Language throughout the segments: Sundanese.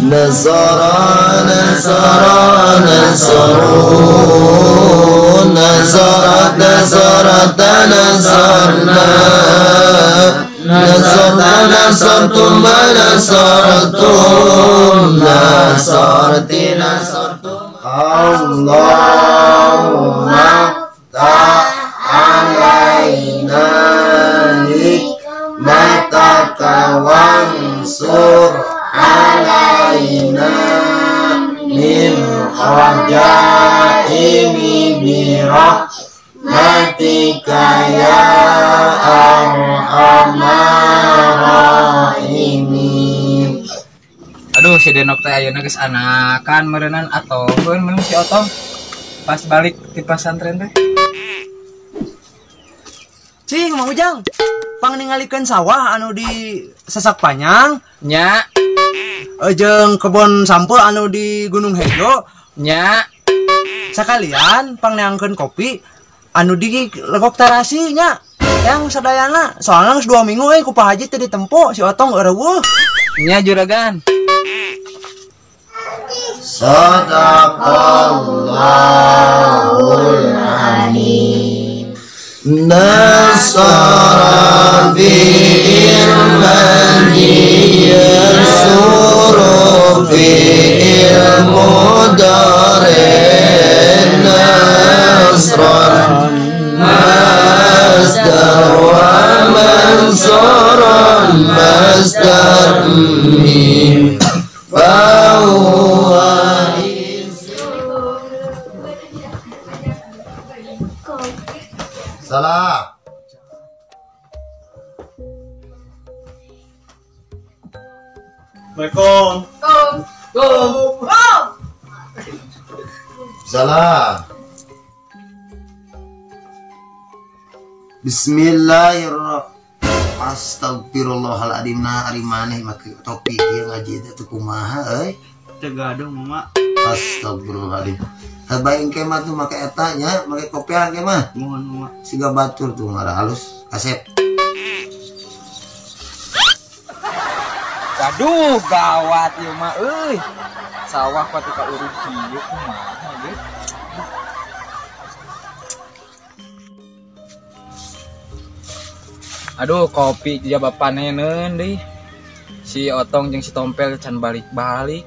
Nasara nasara nasaru nasarat nasarat nasarna nasarta nasartum nasartum nasarti nasartum. Allahumma ta'alaina nikmataka wansur alaina min khajaini birahmatika ya arhamar rahimin. Aduh, si Denok teh ayeuna geus anakan meureunnan atoheun meunang si Otong pas balik ti pasantren teh. Cing, Mang Ujang, pang ningalikeun sawah anu di Sasak Panyang nya, jeung kebon sampul anu di Gunung Hejo nya. Sakalian pang neangkeun kopi anu di Legok Tarasi nya. Yang sadayana soalna geus 2 minggu euy ku Pak Haji teu ditempo si Otong eueuh. Nya juragan. Sadaqallahul azim. Nasara fi'il madi yasuru fi'il mudari nasran masdar wa mansuran masdar mim fahuwa. Salah. Assalamualaikum. Kom. Kom. Salah. Bismillahirrahmanirrahim. Astagfirullahaladzim. Nah, ari maneh make topi ieu ngaji teh teu kumaha euy. Teu gaduh mama. Astagfirullahaladzim. Habaing ke mah tuh make eta nya, make kopiah ke mah. Mohon mama. Siga batur tuh ngarah halus kasep. Waduh, gawat ieu mah euy. Sawah pati ka urug kieu kumaha ge. Aduh, kopi jaba paneneun deui. Si Otong jeung si Tompel can balik-balik.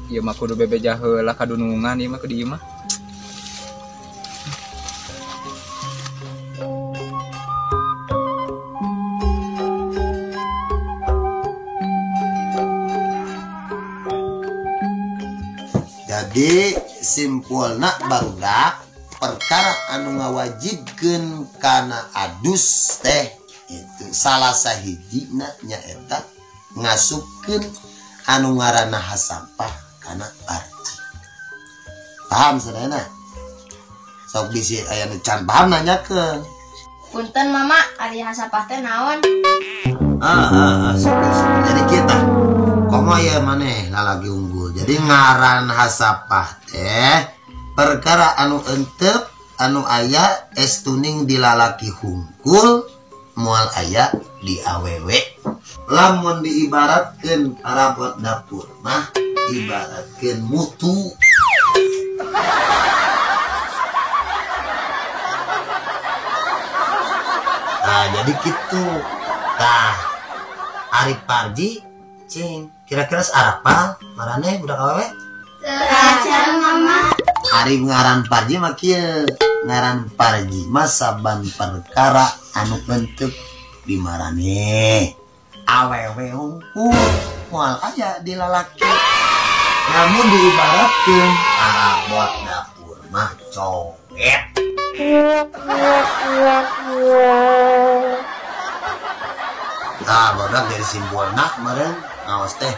Ieu mah kudu bebeja heula ka dunungan ieu mah kudu ieu mah. Jadi simpulna barudak perkara anu ngawajibkeun kana adus teh itu salah sahijina nyaeta ngasupkeun anu ngaranna hasampah kana parji. Paham sadayana? Sok bisi aya nu can paham nanyakeun. Punten mama, ari hasapah teh naon? Sok, sok. Jadi kita komo ya maneh lalagi unggul. Jadi ngaran hasapah teh perkara anu entep anu aya estuning dilalaki hungkul moal aya di awewe. Lamun diibaratkeun parabot dapur mah ibaratkeun mutu. Nah, jadi gitu. Tah, ari Parji cing kira-kira sarapal marane budak awewe? Teu mama. Ari ngaran Parji mah kieu, ngaran Parji mah saban perkara anu entep di marane. Awewe hungkul moal aya di lalaki. Namun diibaratkeun parabot dapur mah coet. Nah, barudak dari simbolna kemarin ngawas teh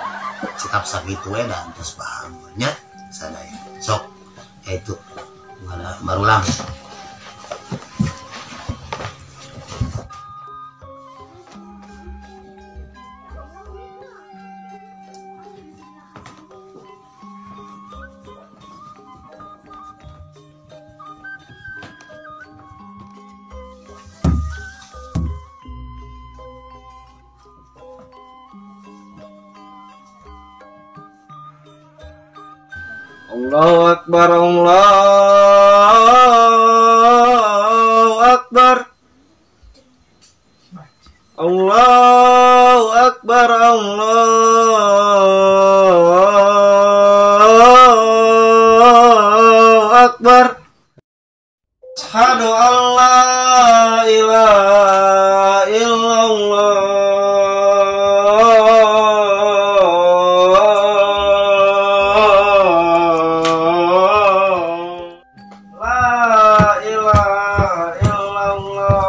sikap sakitu we dan terus paham nya sadaya. Sok itu marulang. Allahu Akbar, Allahu Akbar. Allahu Akbar, Allahu Akbar. Asyhadu an la ilaha illallah. La ilaha illallah.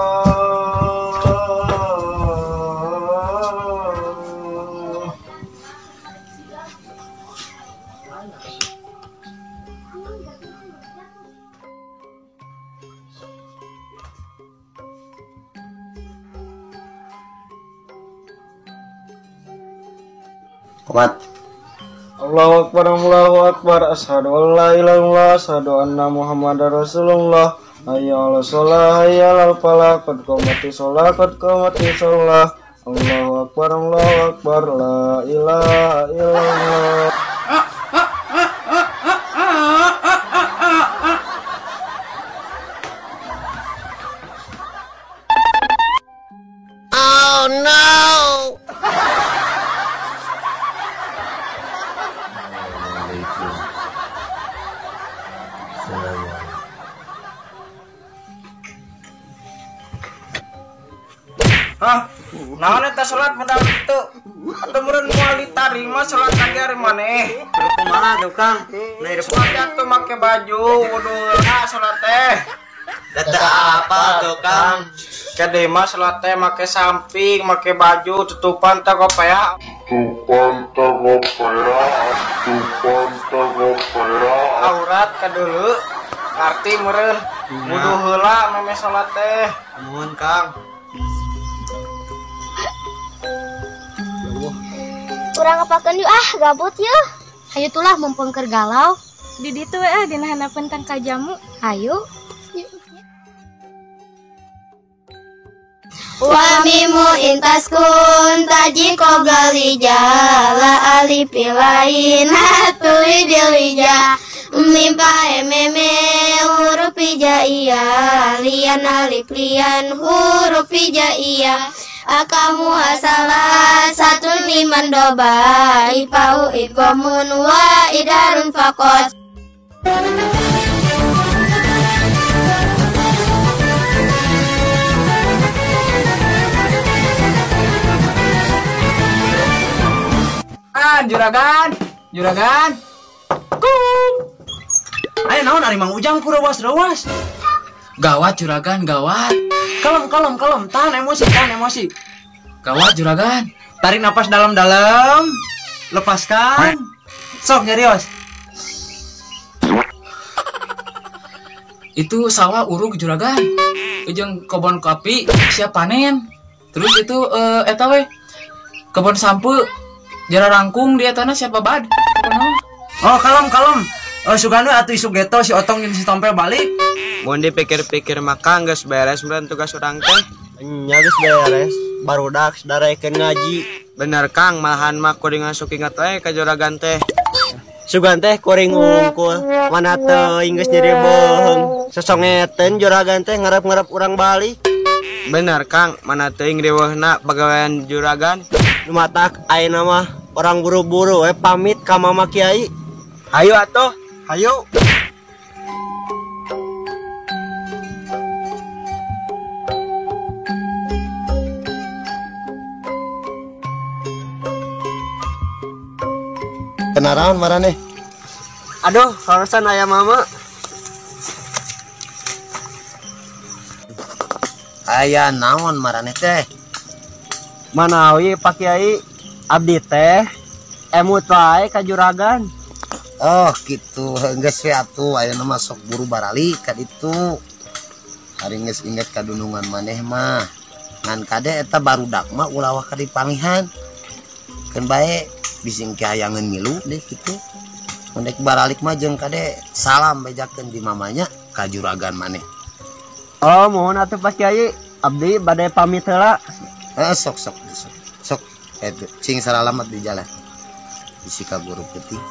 Kuat. Allahu Akbar, Allahu Akbar. Asyhadu an la ilaha illallah, asyhadu anna Muhammadar Rasulullah. Hayya 'alas shalah, hayya 'alal falah, qad qamatis shalah, qad qamatis shalah. Allahu Akbar, Allahu Akbar, la ilaha illallah. Oh no. Hah? Naon eta salat modal kitu? Atuh meureun moal ditarima salat lagi ari maneh. Kudu kumaha tuh Kang? Nah, Salat atuh make baju wudu heula salat teh. Teu apa tuh Kang? Kade mah salat teh make samping, make baju tutupan teh kopea. Tutupan teh kopea, tutupan teh kopea. Aurat kadeuleu. Ngarti meureun. Wudu heula meme salat teh. Nuhun Kang. Urang ngapakeun yuk ah, gabut yeuh. Hayu tulah mumpung keur galau. Di ditu we ah dina handapeun tangkal jamu. Hayu. Wa mimu intaskun taji qoblal jala alif lain hatui dilija mimpa meme huruf hijaiyah lian alif lian huruf hijaiyah akamu asalah satu liman doba ipau idgomun wa idarun fakot. Juragan, juragan. Kung. Ayo naon ari Mang Ujang ku rewas-rewas. Gawat juragan, gawat. Kalem, kalem, kalem, tahan emosi, tahan emosi. Gawat juragan. Tarik napas dalam-dalam, lepaskan. Sok nyerios. Itu sawah urug juragan. Ujang kebon kopi siap panen. Terus itu eta we kebon sampe jara rangkung di tanah siapa bad. Oh, kalem, kalem. Oh, suganu atuh isuk geto si Otong jeung si Tompel balik. Mun dipikir-pikir maka geus beres meureun tugas urang teh. Nya geus beres, barudak darekeun ngaji. Bener Kang, malahan mah kuring asup inget we ka juragan teh. Sugan teh kuring ngungkul, mana teuing geus nyeri beuheung. Sosongeteun juragan teh ngarep-ngarep urang balik. Bener Kang, mana teuing riweuhna pagawean juragan. Nu matak ayeuna mah orang buru-buru we pamit ka Mama Kiai. Hayu atuh, hayu. Kenaraon maraneh? Aduh, karusan aya mama. Aya naon maraneh teh? Manawi Pak Kiai, abdi teh emut wae ka juragan. Oh, gitu. Geus we atuh ayeuna mah sok buru baralik ka ditu. Ari geus inget kadunungan maneh mah. Ngan kade eta barudak mah ulah waka dipangihan. Keun bae bising kahayangeun ngilu deh kitu. Mun dek baralik mah jeung kade salam bejakeun di mamanya ka juragan maneh. Oh, mohon atuh Pak Kiai, abdi bade pamit heula. Sok sok sok. Sok eta cing saralamat di jalan. Bisi ka guru putih.